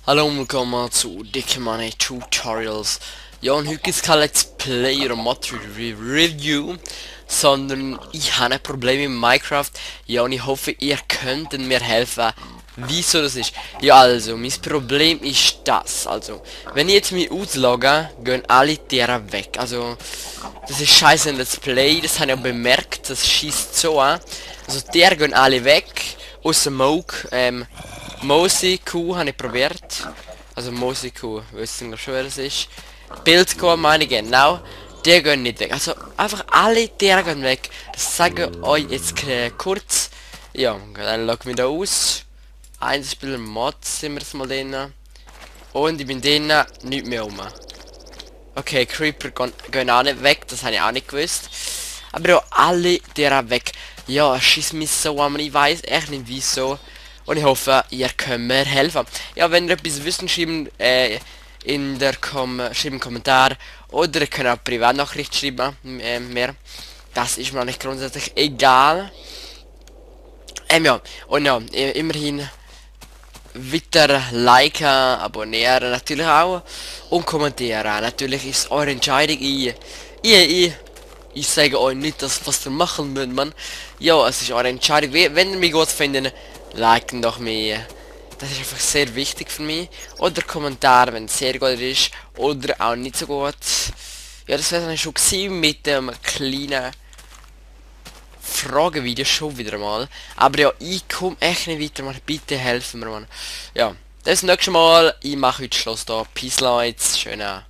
Hallo und willkommen zu Dickmann Tutorials. Ja, und heute gibt es kein Let's Play oder Mod Review, sondern ich habe ein Problem in Minecraft. Ja, und ich hoffe, ihr könnt mir helfen, wieso das ist. Ja, also, mein Problem ist das. Also, wenn ich jetzt mich auslogge, gehen alle Tiere weg. Also, das ist scheiße in Let's Play, das habe ich auch bemerkt, das schießt so an. Also, Tiere gehen alle weg, außer Moke, Mosi Kuh habe ich probiert. Also Mosi Kuh, wissen wir schon, wer das ist. Bildkuh meine ich genau. Die gehen nicht weg. Also einfach alle Tiere gehen weg. Das sage ich euch jetzt kurz. Ja, dann log mich da aus. Einzelspieler Mods sind wir jetzt mal drin. Und ich bin drin, nicht mehr um. Okay, Creeper gehen auch nicht weg, das habe ich auch nicht gewusst. Aber ja, alle Tiere weg. Ja, schießt mich so an, ich weiß echt nicht wieso. Und ich hoffe, ihr könnt mir helfen. Ja, wenn ihr etwas wissen, schreiben in der schreiben Kommentar. Oder ihr könnt auch Privatnachricht schreiben mehr. Das ist mir nicht grundsätzlich egal. Ja, und ja, immerhin weiter liken, abonnieren natürlich auch. Und kommentieren. Natürlich ist es eure Entscheidung. Ich sage euch nicht, was ihr machen müsst, man. Ja, es ist eure Entscheidung. Wenn ihr mich gut findet, liken doch mehr. Das ist einfach sehr wichtig für mich. Oder Kommentar, wenn es sehr gut ist. Oder auch nicht so gut. Ja, das wäre dann schon gewesen mit dem kleinen Fragevideo schon wieder mal. Aber ja, ich komme echt nicht weiter, man. Bitte helfen mir, man. Ja, das nächste Mal. Ich mache heute Schluss da. Peace, Leute. Schönen